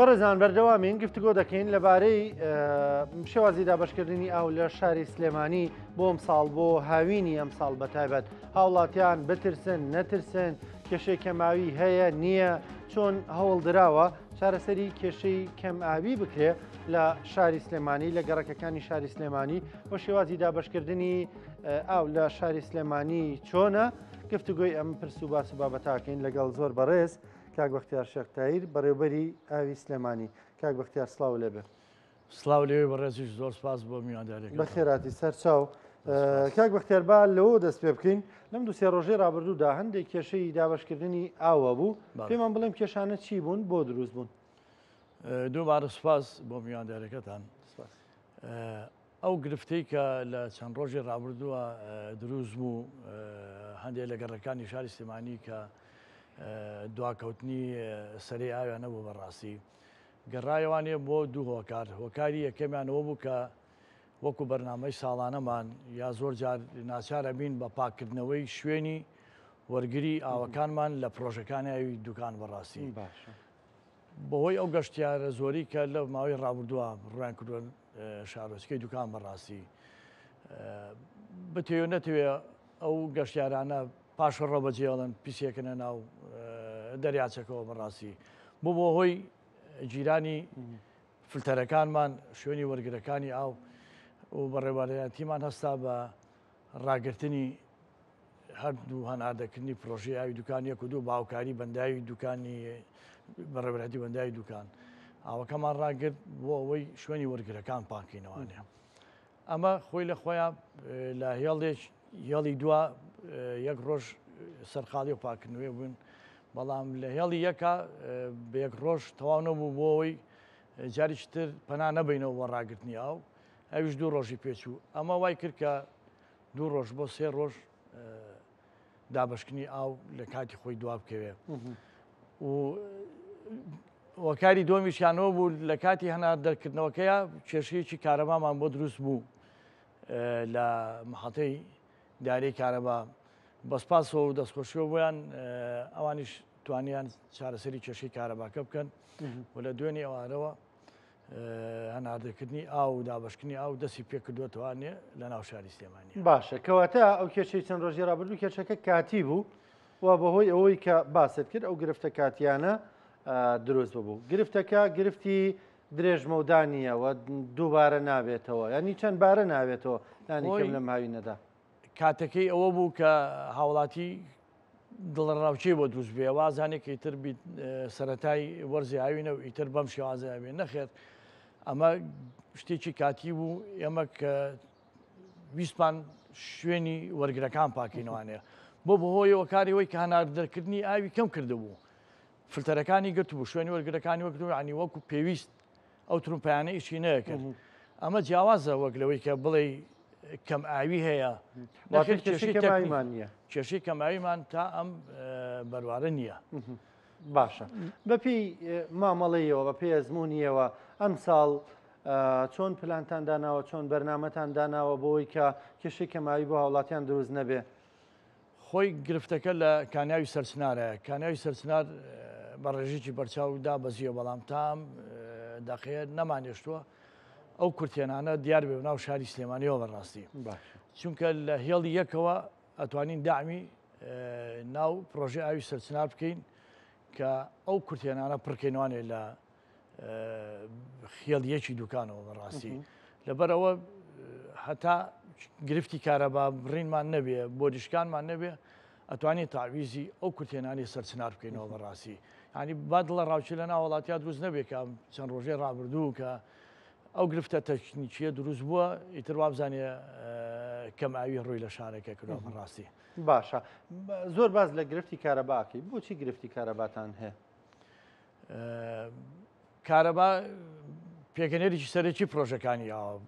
بەڕێزان بەردەوامین گفتگۆ دەکەین لەبارەی شێوازی دابشکردنی ئاو لە شاری سلێمانی بۆ ئەمساڵ بۆ هاوینی ئەمساڵ بە تایبەت هاوڵاتیان بترسن نەترسن کێشەی کەماوی هەیە نییە چۆن هەوڵ دراوە چارەسەری کێشەی کەم ئاوی بکرێ لە شاری سلێمانی لە گەڕەکەکانی شاری سلێمانی و شێوازی دابشکردنی ئاو لە شاری سلێمانی چۆنە گفتوگۆی ئەم پرس و باس و بابەتاکەین لەگەڵ زۆر بەڕێز کاک بەختیار شێخ تایر بەڕێوبەری ئاوی سلێمانی کاک بەختیار سڵاو لێبێ. سڵاو لێوی بەڕێزیش زۆر سپاس بۆ میوانداریەکەتان. بەخێراتی سەرچاو. کاک بەختیار با لەوە دەست پێ بکەین لەم دوو سێ ڕۆژەی ڕابردوودا هەندێک کێشەی دابەشکردنی ئاوە بوو پێمان بڵێم کێشانە چی بوون بۆ دروست بوون؟ دووبارە سپاس بۆ میوانداریەکەتان. ئەو گرفتەی کە لە چەند ڕۆژی ڕابردووە دروست بوو هەندێک لە گەڕەکانی شاری سلێمانی کە دواکەوتنی سەرەی ئاویان نەبوو بەڕاستی گەڕایەوانێ بۆ دوو هۆکار هۆکاری یەکەمیانەوە بوو کە وەکو بەرنامەی ساڵانەمان یا زۆر جار ناچارە بین بە پاکردنەوەی شوێنی وەرگری ئاوەکانمان لە پرۆژەکانی ئاوی دوکان بەڕاستی باشە بەهۆی ئەو گەشتیارە زۆری کە لە ماوەی ڕابردووە ڕویان کردووە شارۆچکەی دوکان بەڕاستی بتەوێ نەتەوێ ئەو گەشتیارانە پاشەڕۆ بەجێڵن پیسێکنە ناو دەریاچەکەەوە بەڕاستی بۆ بۆ هۆی گیرانی فلتەرەکانمان شوێنی وەرگرەکانی ئاو و بەڕێوەبەرایەتیمان هەستا بە ڕاگرتنی هەردوو هەناردەکردنی پرۆژەی ئاوی دوکان یەک و دوو بە هاوکاری بەنداوی دوکانی بەڕێوەبەرایەتی بەنداوی دوکان ئاوەکەمان ڕاگرت بۆ ئەوەی شوێنی وەرگرەکان پاکینەوانێ ئەمە خۆی لە خۆیان لە هێڵێک هێڵی دوا یەک ڕۆژ سەرقاڵی و پاکردنەوەی بوون بەڵام لە هێڵی یەکە بە یەک ڕۆژ تەواو نەبوو بۆ ئەوەی جاریش تر پەنا نەبینەوە بۆ ڕاگرتنی ئاو ئەویش دوو ڕۆژی پێچوو ئەمە وای کرد کە دوو ڕۆژ بۆ سێ ڕۆژ دابشکنی ئاو لە کاتی خۆی دوا بکەوێ و هۆکاری دۆمیشیانەوە بوو لە کاتی هەنا دەرکردنەوەکەیە کێشەیەکی کارەبامان بۆ دروست بوو لە محەتەی داری کارەبا بەسپاسەوە و دەستخۆشیەوە بۆیان ئەوانیش توانیان چارەسەری کێشەی کارەباکە بکەن و لە دوێنی ئەوارەوە هەناردەکردنی ئاو و دابەشکردنی ئاو دەستی پێکردووەتەوانێ لە ناو شاری سلێمانی. باشە کەواتە ئەو کێشەی چەند ڕۆژی ڕابردوو کێشەکە کاتی بوو و بەهۆی ئەوەی کە باست کرد ئەو گرفتە کاتیانە دروست ببوو گرفتەکە گرفتی درێژمەودا نییە و دووبارە نابێتەوە ینی چەند بارە نابێتەوە لانی کەم لەم هاوینەدا. کاتەکەی ئەوە بوو کە هاوڵاتی دڵەڕاوکێی بۆ دروست بێ وازانێ کە ئیتر سەرەتای وەرزی هاوینە و ئیتر بەم شێوازە ئەبێ نەخێر ئەمە شتێکی کاتی بوو ئێمە کە ویستمان شوێنی وەرگرەکان پاکینەوانێ بۆ بەهۆیەوە کاری وەی کە هەناردەکردنی ئاوی کەم کردبوو فلتەرەکانی گرتبوو شوێنی وەرگرەکانی وەکردو عنی وەکو پێویست ئەو ترومپایانە ئیشی نەکرد ئەمە جیاوازە وەک لەوەی کە بڵێ کەم ئاوی هەیە کێشەی کەماویمان نییە کێشەی کەماویمان تا ئەم بەروارە نییە. باشە بەپی مامەڵەیەوە بە پێی ئەزمموونیەوە ئەم ساڵ چۆن پلانتان داناوە چۆن بەرنمەتان داناوە بۆی کە کێشەی کەماوی بۆ هاوڵاتیان دروست نەبێ خۆی گرفتەکە لە کانیاوی سەرچنارە، کانیاوی سەرچنار بە ڕێژەیەکی بەرچاو دابەزیوە، بەڵام تا ئەم دەقەیە نەمانێشتووە ئەو کورتێنانە دیار بێ ناو شاری سلێمانیەوە بەڕاستی چونکە لە هێڵی یەکەوە ئەتوانین دامی ناو پرۆژه ئاوی سەرچنار بکەین کە ئەو کورتێنانە پڕکەینوانێ لە خێڵ یەکی دوکانەوە بەڕاستی لەبەرەوە هەتا گرفتی کارەبا بڕینمان نەبێ بۆ دیشکانمان نەبێ ئەتوانی تاویزی ئەو کورتێنانی سەرچنار بکەینەوە بەڕاستی ینی با دڵە ڕاوچی لە ناوەڵاتیا دروست نەبێ کە چەند ڕۆژەی ڕابردوو کە ئەو گرفتە تەکنیکیە دروست بووە ئیتر وابزانێ کەم ئاوی ڕووی لە شارەکە کردووە بەڕاستی باشە زۆر باز لە گرفتی کارەباکەی بۆچی گرفتی کارەباتان هەیە کارەبا پێکەنێرێکی سەرەکی پرۆژەکانی ئاو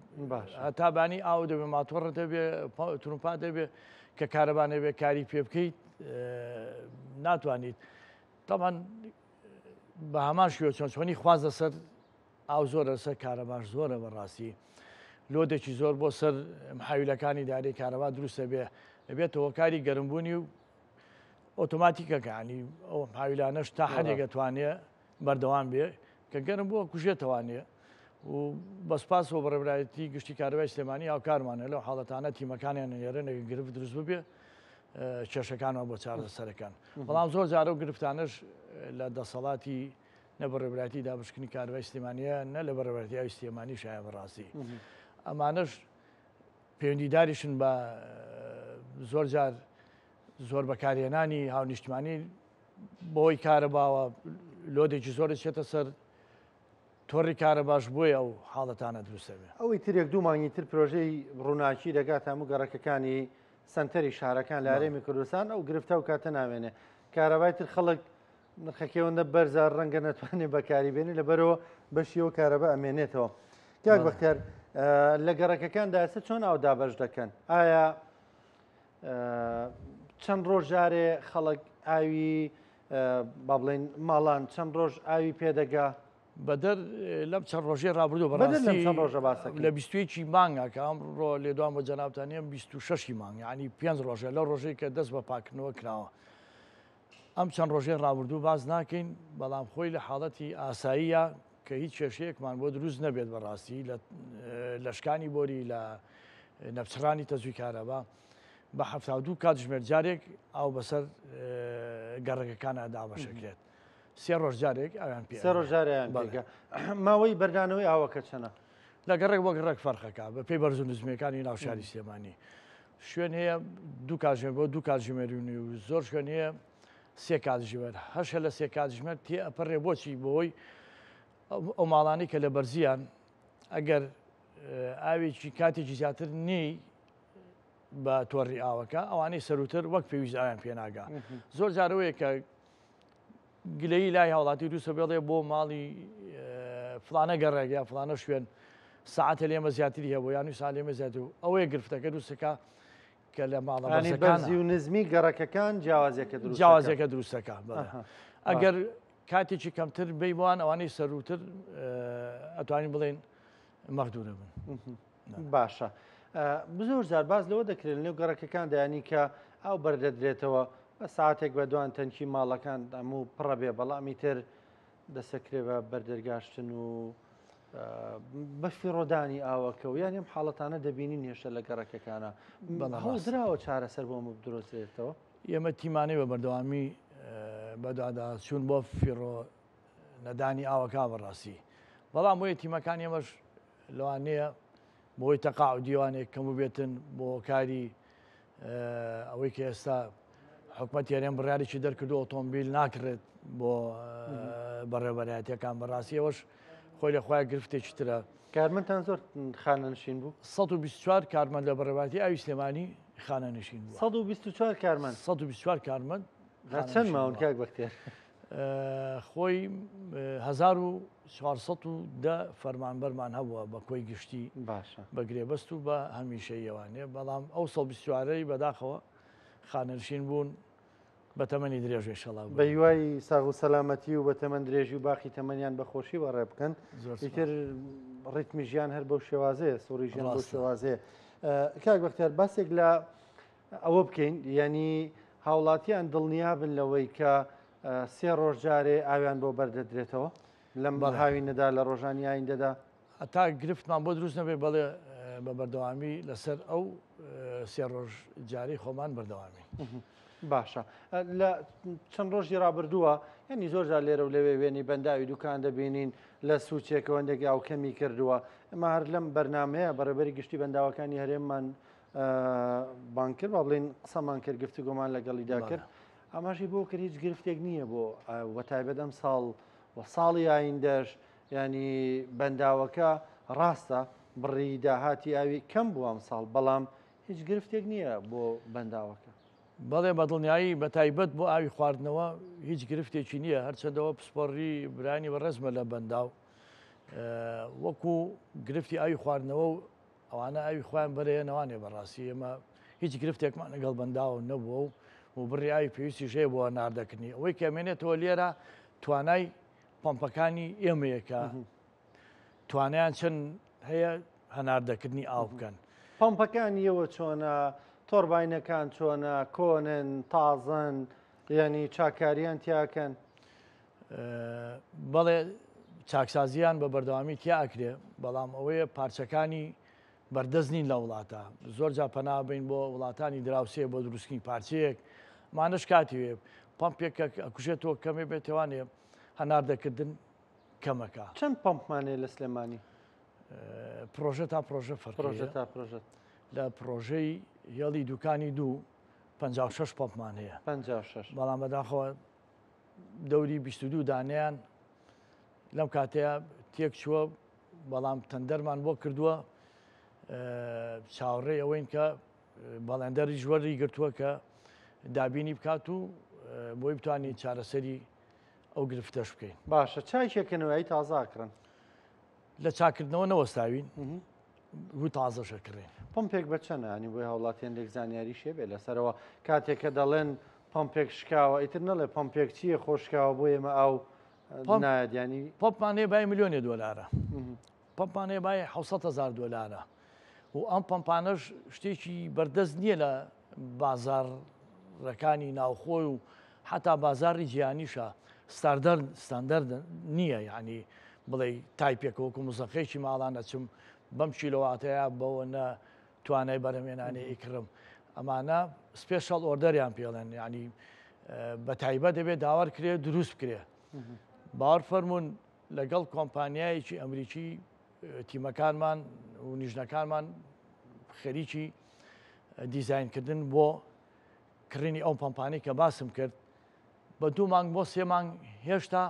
هەتا بانی ئاو دەبێ ماتۆڕە دەبێ ترومپا دەبێ کە کارەبا نەبێ کاری پێ بکەیت ناتوانیت تاوان بە هەمان شوێ چۆن چۆنی خواز لەسەر ئاو زۆرە سەر کارەباش زۆرە بەڕاستی لۆدێکی زۆر بۆ سەر محاویلەکانی دارەی کارەبا دروستە بێ دەبێتەوە کاری گەرمبوونی و ئۆتۆماتیکەکە ینی ئەو حاویلانەش تا حەدێک ئەتوانێ بەردەوام بێ کە گەرم بووە کوژێتەوانێ و بە سپاسەوە بەڕێوەبەرایەتی گشتی کارەبای سلێمانی هاوکارمانە لەو حاڵەتانە تیمەکانیان نێرن ئەگەر گرفت دروست ببێ کێشەکانمان بۆ چارەسەرەکان بەڵام زۆر جارە و گرفتانەش لە دەسەڵاتی نە بەڕێوەبەرایەتی دابشکردنی کارەبای سلێمانیە نە لە بەڕێوەبەرایەتی ئاوی سلێمانی شایە بەڕاستی ئەمانەش پەیوەندیداریشن بە زۆر جار زۆر بەکارهێنانی هاونیشتمانی بەهۆی کارەباوە لۆدێکی زۆر دەچێتە سەر تۆڕی کارەباش بۆیە ئەو حاڵەتانە دروست دەبێت. ئەوەی تر یەک دوو مانگی تر پرۆژەی ڕووناکی دەگاتە هەموو گەڕەکەکانی سەنتەری شارەکان لە هەرێمی کوردستان ئەو گرفتە و کاتە نامێنێ کارەبای تر خەڵک نرخەکەی ئەوەندە بەرزە ڕەنگە نەتوانێت بەکاری بێنێ لەبەرەوە بەشیەوە کارەبا ئەمێنێتەوە کاک بەختیار لە گەڕەکەکاندا ئێستا چۆن ئاو دابەش دەکەن ئایا چەند ڕۆژ جارێ خەڵک ئاوی با بڵێن ماڵان چەند ڕۆژ ئاوی پێدەگا؟ بەدەر لەم چەند ڕۆژەی ڕابردوو بەڕاستی چەند ڕۆژە باسەکە لە 21 مانگە کە ئەمڕۆ لێدوان بۆ جەنابتان نییە 26 مانگ یعنی پێنج ڕۆژە لەو ڕۆژەی کە دەست بە پاکردنەوە کراوە ئەم چەند ڕۆژەی ڕابردوو باس ناکەین بەڵام خۆی لە حاڵەتی ئاساییە کە هیچ کێشەیەکمان بۆ دروست نەبێت بەڕاستی لە شکانی بۆری لە نەپچڕانی تەزووی کارەبا بە 72 کاتژمێر جارێک ئاو بەسەر گەڕەکەکانە دابەشەکرێت سێ ڕۆژ جارێک ئەویان پێ سێ ڕۆژ جارێیان پێگە ماوەی بەردانەوەی ئاوەکە چەنە؟ لە گەڕێک بۆ گەڕەک فەرقەکە بە پێی بەرز و نزمیەکانی ناو شاری سلێمانی شوێن هەیە دوو کاتژمێر بۆ دوو کاتژمێر و نیو زۆر شوێن هەیە سێ کاتژمێر هەشە لە سێ کاتژمێر تێ ئەپەڕێ بۆچی بۆی ئەو ماڵانی کە لە بەرزیان ئەگەر ئاوێکی کاتێکی زیاتر نی بە تۆڕی ئاوەکە ئەوانەی سەروتر وەک پێویست ئاویان پێناگا زۆر جارەوەیە کە گلەیی لای هاوڵاتی دروستە بێڵێ بۆ ماڵی فلانە گەڕێک یا فلانە شوێن ساعتە لێمە زیاتری هەبوو یان سا لێمە زیاتر ئەوەیە گرفتەکە دروستەکە کە لە ماڵە بەرزی و نزمی گەڕەکەکان جیاوازیەکە دروست جیاوازیەکە دروستەکە ئەگەر کاتێکی کەمتر بیوان ئەوانەی سەروتر ئەتوانین بڵێن مەغدورە بن. باشە زۆر جار باس لەوە دەکرێت لەنێو گەڕەکەکان دایانی کە ئاو بەردەدرێتەوە بە ساعتێک بە دوان تەنکی ماڵەکان هەموو پڕە بێ بەڵام ئیتر دەسەکرێ بە بەردەرگاشتن و بە فیڕۆدانی ئاوەکە و یان ئەم حاڵەتانە دەبینین هێشتا لە گەڕەکەکانە هەوڵدراوە چارەسەر بۆ بدرۆزرێتەوە. ئێمە تیمانەی بە بەردەوامی بەدواداچوون بۆ فیڕۆ نەدانی ئاوەکە بەڕاستی بەڵام بۆیە تیمەکان ئێمەش لەوانەیە بۆی تەقاعودیوانێک کەم بێتن بۆ کاری ئەوەی کە ئێستا حکومەت هەرێم بڕیارێکی دەرکردو ئۆتۆمبیل ناکڕێت بۆ بەڕێوەبەرایەتیەکان بەڕاستی ئەوەش خۆی لە خۆی گرفتێکی ترە. کارمەندتان زۆر خانەنشین بوو؟ 124 کارمەند لە بەڕێوەبەرایەتی ئاوی سلێمانی خانەنشین بووە. 124 کارمەند؟ 124 کارمەند. چەند ماون کاک بەختیار؟ خۆی 1410 فەرمانبەرمان هەبووە بە کۆی گشتی باشە بە گرێبەست و بە هەمیشەییەوانێ بەڵام ئەو 124ەی بەداخەوە خانەنشین بوون بە تەمەنی درێژ ئینشەڵا بە هیوای ساغ و سەلامەتی و بە تەمەن درێژی و باقی تەمەنیان بە خۆشی بەڕێ بکەن ئیتر ڕیتمی ژیان هەر بەو شێوازەیە سوڕی ژیان بەو شێوازەیە کاک بەختیار باسێک لە ئەوە بکەین یعنی هاوڵاتیان دڵنیابن لەوەی کە سێ ڕۆژ جارێ ئاویان بۆ بەردەدرێتەوە لەم هاوینەدا لە ڕۆژانی ئایندەدا هەتا گرفتمان بۆ دروست نەبێت بەڵێ بە بەردەوامی لەسەر ئەو سێ ڕۆژ جارەی خۆمان بەردەوامین. باشە لە چەند ڕۆژی ڕابردووە یعنی زۆر جار لێرە و لەوێ وێنەی بەنداوی دوکان دەبینین لە سوچێکەوە هەندێک ئاو کەمی کردووە ئەمە هەر لەم بەرنمەیە بەڕێبەری گشتی بەنداوەکانی هەرێممان بانگ کرد با بڵین قسەمان کرد گفتوگۆمان لەگەڵیدا کرد ئاماژەی بۆ کرد هیچ گرفتێک نییە بۆ وەتایبەت ئەم ساڵ و ساڵی ئایندەش یانی بەنداوەکە ڕاستە بڕی داهاتی ئاوی کەم بوو ئەمساڵ، بەڵام هیچ گرفتێک نییە بۆ بەنداوەکە. بەڵێ بەدڵنیایی بەتایبەت بۆ ئاوی خواردنەوە هیچ گرفتێکی نییە، هەرچەندەوە پسپۆڕی برایانی بەڕێزمە لە بەنداو وەکو گرفتی ئاوی خواردنەوە و ئەوانە ئاوی خۆیان بەرەیە نەوانێ بەڕاستی ئێمە هیچ گرفتێکمان لەگەڵ بەنداو نەبووە و و بڕی ئاوی پێویستیش هەیە بۆ ناردەکردنی ئەوەی کە ئەمێنێتەوە لێرە توانای پەمپەکانی ئێمەیە کە توانیان چەند هەیە هەناردەکردنی ئاو بکەن. پەمپەکانی ئێوە چۆنە؟ تۆرباینەکان چۆنە؟ کۆنن، تازەن، یعنی چاکاریان تیاکەن؟ بەڵێ چاکسازیان بە بەردەوامی تیا ئەکرێ، بەڵام ئەوەیە پارچەکانی بەردەست نین لە وڵاتە، زۆر جار پەنا بەین بۆ وڵاتانی دراوسێ بۆ دروستکردنی پارچەیەک، ئەمانەش کاتی وێ، پەمپێک کە ئەکوژێتەوە کەمێ بێتەوانێ هەناردەکردن کەمەکە. چەند پەمپمان هەیە لە سلێمانی؟ پرۆژە تا پرۆژە فەرقی پرۆژە تا پرۆژە. لە پرۆژەی هێڵی دوکانی دوو 56 پەمپمان هەیە. 56. بەڵام بەداخەوە دەوری 22 دانەیان لەم کاتەیە تێک چووە، بەڵام تەندەرمان بۆ کردووە، چاوەڕێی ئەوەین کە بەڵێندەریش وەری گرتووە کە دابینی بکات و بۆی بتوانین چارەسەری ئەو گرفتەش بکەین. باشە چاکێکەنەوەی تازە ئەکڕن؟ لە چاکردنەوە نەوەستاوین و تازەش ئەکڕین. پمپێک بە چەنە؟ ینی بۆی هاوڵاتی هەندێک زانیاریش هەبێ لەسەرەوە کاتێک کە دەڵێن پمپێک شکاوە ئیتر نەڵێ پمپێک چییە خۆ شکاوە بۆ ئێمە ئاو نایەت ینی پمپمان هەیە بای ملیۆنێ دۆلارە، پمپمان هەیە بای 700 هەزار دۆلارە و ئەم پمپانەش شتێکی بەردەست نییە لە بازاڕەکانی ناوخۆی و حتا بازاڕی جیهانیشە ستاردەر ستاندەرد نییە، یعنی بڵێ تایپێک وەکو مزەقێکی ماڵان ئەچم بەم کیلۆواتەیە بەوە نە توانای بەرهەمێنانی ئیکڕم، ئەمانە special order یان پێڵێن، یعنی بە تایبەت دەبێت داوار کرێ دروست بکرێ. باوەڕ فەرمونون لەگەڵ کۆمپانیایەکی ئەمریکی تیمەکانمان و نیژنەکانمان خەریکی دیزاینکردن بۆ کڕینی ئەو پەمپانەی کە باسم کرد بە دوو مانگ بۆ سێ مانگ هێشتا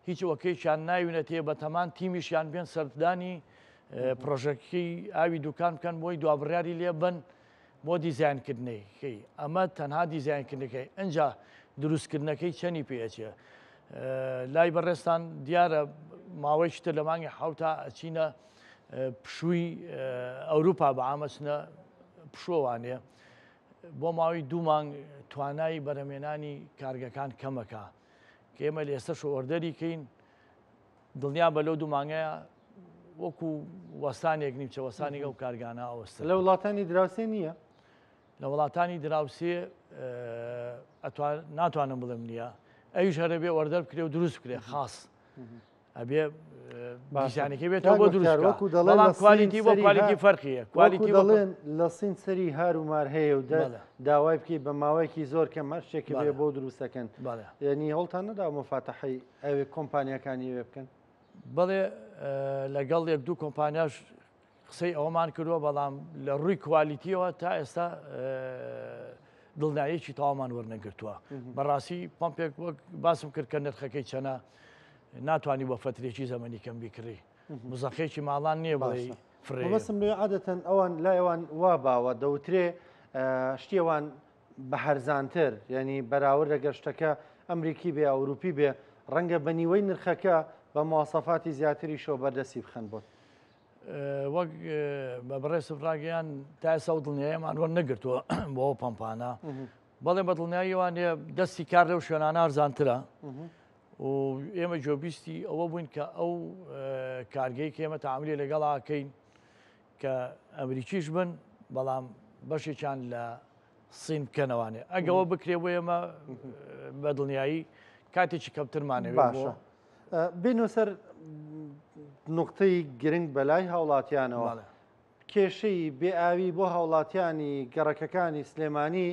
هیچ وەکێکیان ناوینەتێ بە تەمان تیمیشیان بێن سەردانی پرۆژەکەی ئاوی دوکان بکەن بۆی دوابڕیاری لێ بن بۆ دیزاینکردنەکەی ئەمە تەنها دیزاینکردنەکەی ئەجا دروستکردنەکەی چەنی پێچێ لای بەڕێستان دیارە ماوەی شتر لە مانگی حوتا ئەچینە پشووی ئەوروپا بە ئامەچنە پشووانێ بۆ ماوەی دوو مانگ توانای بەرهەمێنانی کارگەکان کەمەکە کە ئێمە لە ئێستەش order ی کەین دڵنیا بە لەو دوو مانگەیە وەکو وەستانێک نیمچە وەستانێک ئەو کارگانە ئەوەستن. لە وڵاتانی دراوسێ نییە؟ لە وڵاتانی دراوسێ ناتوانم بڵێم نییە، ئەویش هەرەبێ order بکرێ و دروست بکرێ خاص. ئەبێ دیزانەکەی بێتەوە بۆ دروست وەکو دەڵێن بەڵام quality بۆ quality فەرقیە quality دەڵێن لە سین سەری هار و مار هەیە و داوای بکەی بە ماوەیەکی زۆر کەم هەر شتێکی بێ بۆ دروستەکەن یعنی هەوڵتان نەدا مفاتەحەی ئەوێ کۆمپانیاکانی ئەوێ بکەن؟ بەڵێ لەگەڵ یەک دوو کۆمپانیاش قسەی ئەوەمان کردووە بەڵام لە ڕووی quality یەوە تا ئێستا دڵنیاییەکی تەواومان وەرنەگرتووە بەڕاستی پمپێک وەک باسم کرد کە نرخەکەی چەنە ناتوانانی بۆ فەترێکی زەمەنی کەم بیکڕی مزەخێکی ماڵان نییە بڵێ فرێ بەسم لێ عادەتەن ئەوان لای ئەوان وا باوە دەوترێ شتیەوان بە هەرزانتر یعنی بەراورد لەگەر شتەکە ئەمریکی بێ ئەوروپی بێ ڕەنگە بە نیوەی نرخەکە بە مواسەفاتی زیاتریشەوە بەردەستی بخەن بۆت. وەک بە بەڕێزت ڕاگەیان تا ئێستا ئەو دڵنیاییەمان وەرنەگرتووە بۆ ئەو پەمپانە بەڵێ بە دڵنیاییەوانێ دەستی کار لەو شوێنانە ئەرزانترە و ئێمە گوێبیستی ئەوە بووین کە ئەو کارگەی کە ئێمە تەعاملی لەگەڵاکەین کە ئەمریکیش بن بەڵام بەشێکیان لە سین بکەنەوانێ ئەگەوە بکرێ بۆ ئێمە بە دڵنیایی کاتێکی کەمترمانەوێت باشە بێینەوە سەر نوقتەی گرنگ بەلای هاوڵاتیانەوە کێشەی بێئاوی بۆ هاوڵاتیانی گەڕەکەکانی سلێمانی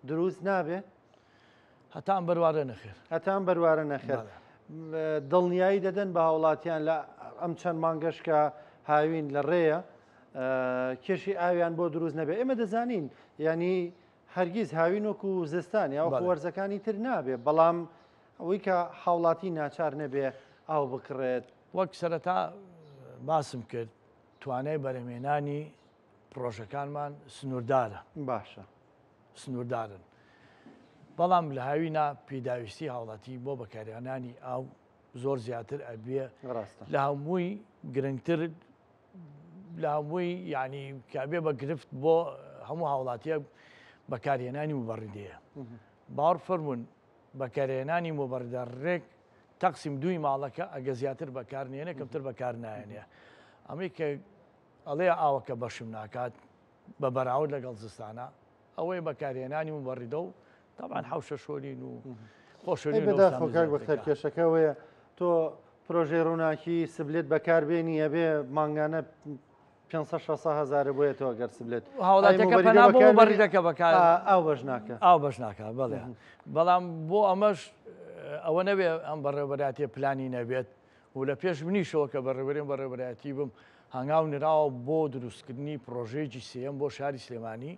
دروست نابێ؟ هەتا ئەم بەروارە نەخێر. هەتا ئەم بەروارە نەخێر. دڵنیایی دەدەن بە هاوڵاتیان لە ئەم چەند مانگەش کە هاوین لە ڕێیە کێشی ئاویان بۆ دروست نەبێ ئێمە دەزانین ینی هەرگیز هاوین وەکو زستان یا وەکو وەرزەکانی تر نابێ بەڵام ئەوەی کە هاوڵاتی ناچار نەبێ ئاو بکڕێت. وەک سەرەتا باسم کرد توانای بەرهەمهێنانی پڕۆژەکانمان سنووردارە. باشە. سنووردارن. بەڵام لە هاوینا پیداویستی هاوڵاتی بۆ بەکارهێنانی ئاو زۆر زیاتر ئەبێ. ڕاستە. لە هەمووی گرنگتر لە هەمووی یعنی کە ئەبێ بە گرفت بۆ هەموو هاوڵاتیەک بەکارهێنانی موبەڕیدەیە. باوەڕ فەرموون بەکارهێنانی موبەڕیدە ڕێک تەقسیم دووی ماڵەکە ئەگە زیاتر بەکار نێنێ کەمتر بەکار نایەنێ. ئەمەی کە ئەڵێ ئاوەکە بەشم ناکات بە بەراورد لەگەڵ زستانە ئەوەیە بەکارهێنانی موبەڕیدە و تەبعەن حەوشە شۆرین و خۆشۆرین بەداخەوە کاک بەختیار کێشەکە ئەوەیە تۆ پرۆژەی ڕووناکی split بەکاربێنی ئەبێ مانگانە 500 600 هەزارە بۆیەتەوە گەر split هاوڵاتیەکە پەنا بۆ مبەریدەکە بەکار ئاو بەش ناکە ئاو بەش ناکە بەڵێ بەڵام بۆ ئەمەش ئەوە نەبێ ئەم بەڕێوەبەراتیە پلانی نەبێت و لە پێش منیشەوە کە بەڕێوەرێن بەڕێوەبەرایەتی بم هەنگاو نراوە بۆ دروستکردنی پرۆژەیەکی سێیەم بۆ شاری سلێمانی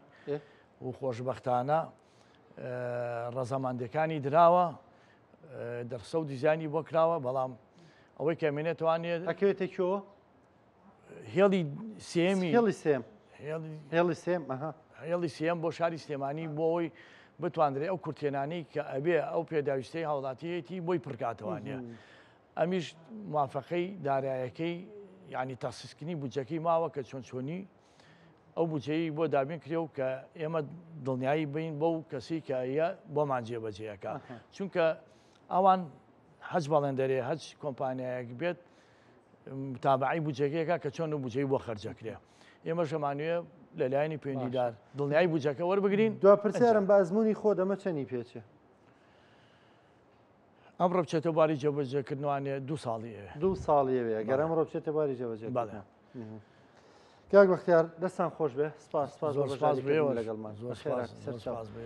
و خۆشبەختانە ڕەزامەندەکانی دراوە دەرسە و دیزانی بۆ کراوە بەڵام ئەوەی کە مێنێتوانێت ئەکەوێتە کوێوە هێڵی سێمی هێڵی سێم هێڵی سێم هێڵی سێم بۆ شاری سلێمانی بۆ ئەوەی بتواندرێ ئەو کورتێنانەی کە ئەبێ ئەو پێداویستەی هاوڵاتیەتی بۆی پڕکاتەوانە ئەمیش موافقەی دارایەکەی یعنی تەخسیسکردنی بودجەکەی ماوە کە چۆن چۆنی ئەو بودجەی بۆ دابین کرێ و کە ئێمە دڵنیایی بین بەو کەسی کە یە بۆمان جێبەجێەکە چونکە ئەوان هەچ بەڵێن دەرێ هەچ کۆمپانیایەک بێت متابعەی بودجەکەیەکە کە چۆن و بودجەی بۆ خەرجەکرێ ئێمە ژەمانوێ لە لایەنی پەیوەندیدار دڵنیایی بودجەکە وەربگرین دوا پرسیارم بە ئەزمموی خۆ دەمە چەنی پێچێ ئەمڕۆ بچێتە باری جێبەجێکردنوانێ دوو ساڵی ئەوێ دوو ساڵی ئەوێ گەر ئەمڕۆ بچێتە باری جێبەجێ کاک بەختیار دەستان خۆش بێ سپاس سپاس زۆر سپاس بێ لەگەڵمان زۆر سپاس بێ.